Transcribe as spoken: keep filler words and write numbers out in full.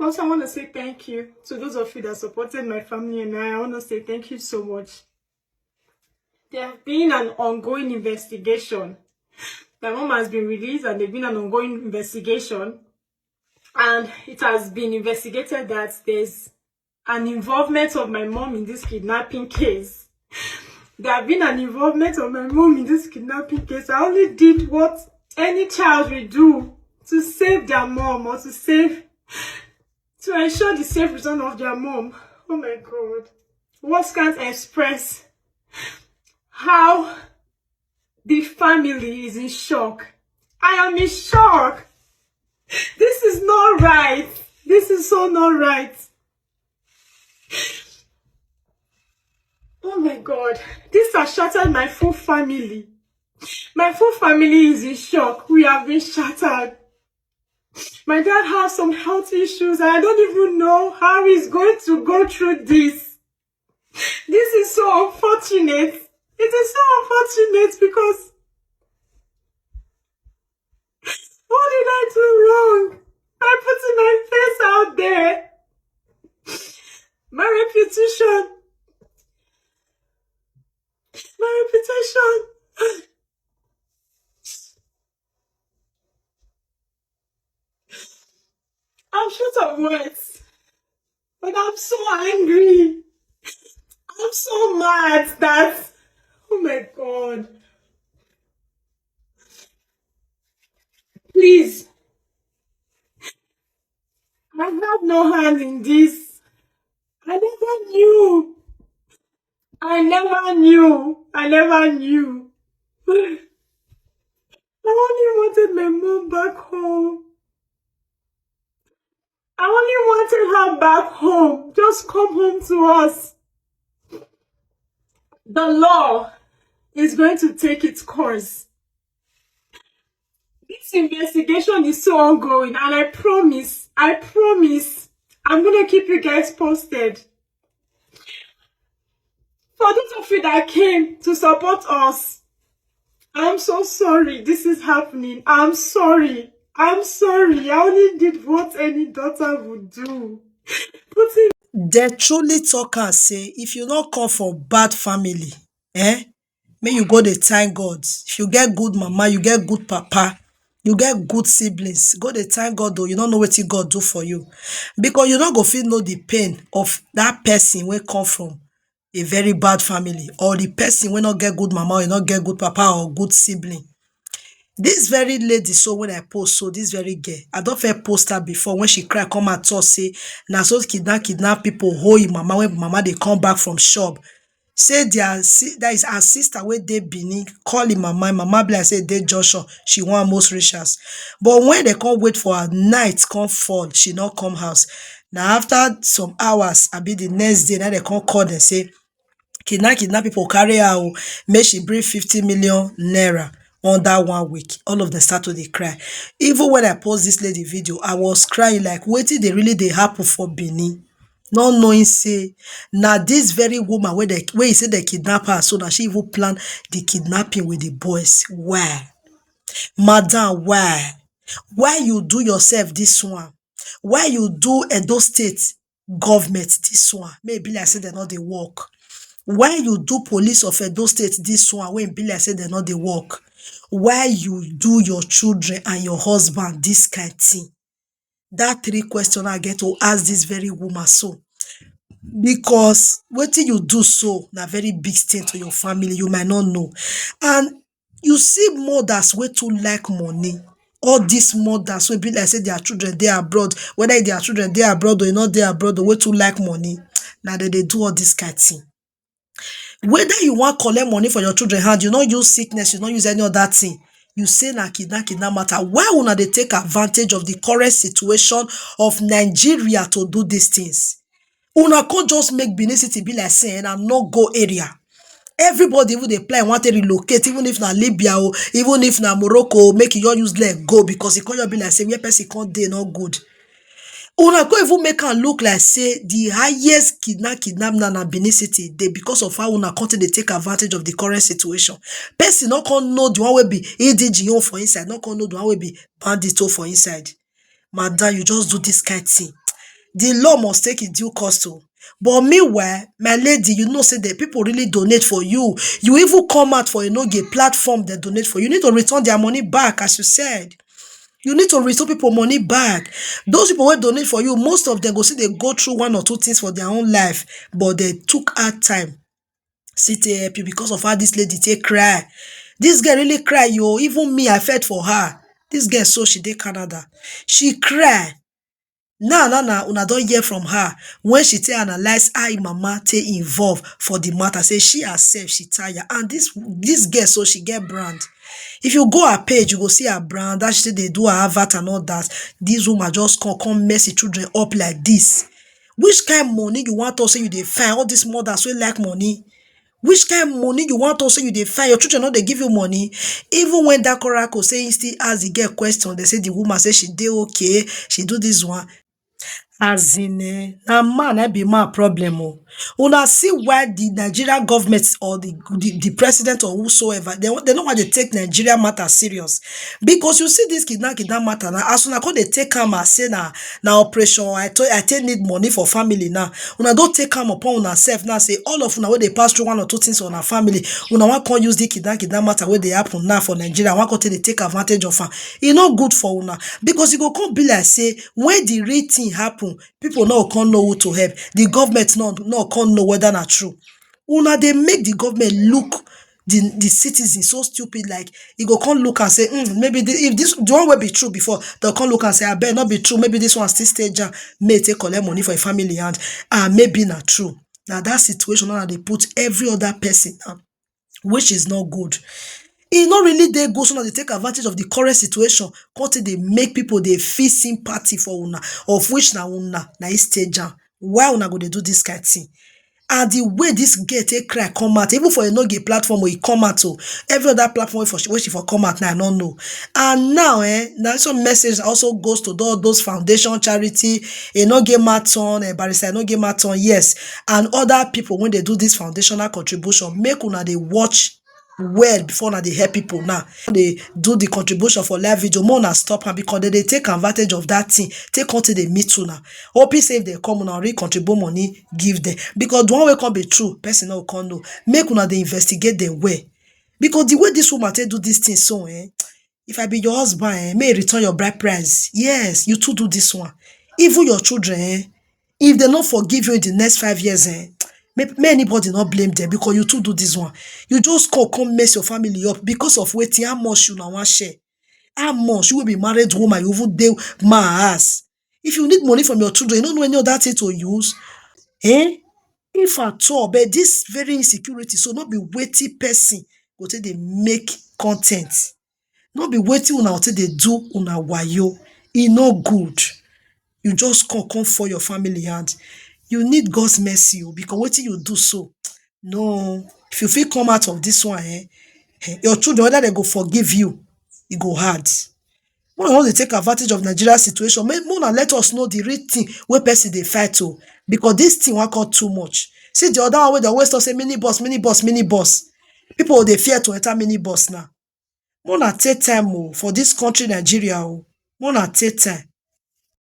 First, I want to say thank you to those of you that supported my family and I. I want to say thank you so much. There have been an ongoing investigation. My mom has been released and there's been an ongoing investigation. And it has been investigated that there's an involvement of my mom in this kidnapping case. There have been an involvement of my mom in this kidnapping case. I only did what any child will do to save their mom or to save, to ensure the safe return of their mom. Oh my God. Words can't express how the family is in shock. I am in shock. This is not right. This is so not right. Oh my God. This has shattered my full family. My full family is in shock. We have been shattered. My dad has some health issues, and I don't even know how he's going to go through this. This is so unfortunate. It is so unfortunate because what did I do wrong? I put my face out there. My reputation. My reputation. I'm short of words, but I'm so angry. I'm so mad that, oh my God. Please. I have no hand in this. I never knew. I never knew. I never knew. I only wanted my mom back home. I only wanted her back home. Just come home to us. The law is going to take its course. This investigation is still ongoing, and I promise, I promise, I'm gonna keep you guys posted. For those of you that came to support us, I'm so sorry this is happening. I'm sorry. I'm sorry. I only did what any daughter would do. Putting They truly talk and say, if you not come from bad family, eh? May you go dey thank God. If you get good mama, you get good papa, you get good siblings, go dey thank God though. You don't know what God do for you. Because you don't go feel know the pain of that person wey come from a very bad family, or the person wey not get good mama, or you not get good papa or good sibling. This very lady, so when I post, so this very girl, I don't fair post her before when she cry come and talk say, na so kidnap kidnap people hold him mama when mama they come back from shop. Say their si- that is her sister wey dey Benin, call him mama, him mama be like say dey junction, she want most reach house. But when they come wait for her, night come fall, she not come house. Now after some hours, I be the next day, now they come call them say, kidnap kidnap people carry her o, make she bring fifty million naira under one week. All of them start to dey cry. Even when I post this lady video, I was crying like, wetin dey really dey happen for Benin? Not knowing say na this very woman wey dey wey he say they kidnap her, so na she even plan the kidnapping with the boys. Why, madam? Why, why you do yourself this one? Why you do Edo State government this one? Maybe like say they not dey work. Why you do police of Edo State this one? When be like say they not dey work. Why you do your children and your husband this kind thing? That three question I get to ask this very woman so. Because wetin you do so na very big thing to your family, you might not know. And you see mothers wey too like money. All these mothers wey be like say their children dey abroad, whether their children dey abroad or not dey abroad, or wey too like money, na dem dey do all this kind thing. Whether you wan collect money for your children hand, you no use sickness, you no use any other thing. You say na kidnap kidnap matter. Why una dey take advantage of the current situation of Nigeria to do these things? Una come just make Benin City be like say na no go area. Everybody even dey plan want to relocate, even if na Libya o, even if na Morocco o, make you use leg go, because e come just be like say where person come dey no good. Una come even make am look like say the highest kidnap kidnap na na Benin City dey, because of how una come take dey take advantage of the current situation. Person no come know the one wey be E D G own for inside, no come know the one wey be bandit own for inside. Madam, you just do this kind thing. The law must take its due course o. But meanwhile, my lady, you know say the people really donate for you. You even come out for Enogie platform, they donate for you. You need to return their money back, as you said. You need to return people money back. Those people wey donate for you, most of them go see they go through one or two things for their own life, but they took out time sit dey help you because of how this lady take cry. This girl really cry, yo. Even me, I felt for her. This girl, so she dey Canada. She cry. Now, now, now, una don hear from her when she take analyze how im mama take involve for the matter. Say she herself, she tire. And this this girl, so she get brand. If you go her page, you go see her brand, that she take dey do her advert and all that. This woman just come, come mess the children up like this. Which kind money you want us say you dey find? All these mothers wey like money. Which kind money you want us say you dey find? Your children no dey give you money. Even when that Korako say he still ask the girl question, they say the woman say she dey okay, she do this one. As in, eh, na man na be man problem o. Una see why the Nigeria government or the, the, the president or whosoever, they, they no want to take Nigeria matter serious. Because you see this kidnap, kidnap matter now, as una come dey take am as say na, na operation, I to, I take need money for family now. Una don take am upon una self now, say all of una wey dey pass through one or two things for una family, una wan come use the kidnap, kidnap matter wey dey happen now for Nigeria, wan come take dey take advantage of am. E no good for una, because e go come be like say when the real thing happen, people no come know who to help. The government no, no come know whether na true. Una dey make the government look the, the citizens so stupid, like, e go come look and say, "Hmm, maybe the, if this, the one wey be true before, they'll come look and say, I bet not be true. Maybe this one still stay jam. May take collect money for a family hand. Ah, maybe not true." Now that situation now dey put every other person now, which is not good. E no really dey good, so now they take advantage of the current situation, come take dey make people dey feel sympathy for una, of which na una, na e stay jam. Why una go dey do this kind thing? And the way this girl take cry come out, even for Enogie platform wey e come out o, every other platform wey for she, wey she for come out now, I no know. And now, eh, na some message also goes to all those foundation, charity, Enogie Maton, eh, Barrister Enogie Maton, yes, and other people when they do this foundational contribution. Make una dey watch well before una dey help people now. They do the contribution for live video, more una stop am, because they dey take advantage of that thing, take until they meet una. Hoping say if they come, una really contribute money give them, because the one wey come be true, person no come know. Make una dey investigate them well, because the way this woman take do this thing so, eh, if I be your husband, eh, may return your bride price. Yes, you too do this one. Even your children, eh, if they not forgive you in the next five years, eh, may, may anybody not blame them, because you too do this one. You just come, come mess your family up because of waiting how much you now want share. How much you will be married woman, you even dey my ass. If you need money from your children, you don't know any other thing to use. Eh? If at all, but this very insecurity, so not be waiting person go take dey make content. No be waiting una take dey do una wayo. E no good. You just come, come for your family hand. You need God's mercy o, because wetin you do so, no. If you fit come out of this one, eh, eh, your children, whether they go forgive you, e go hard. When I want to take advantage of Nigeria situation, make una let us know the real thing wey person dey fight o, because this thing wan come too much. See the other one wey dey always talk say mini bus, mini bus, mini bus. People dey fear to enter mini bus now. Mona take time o for this country Nigeria o. Mona take time.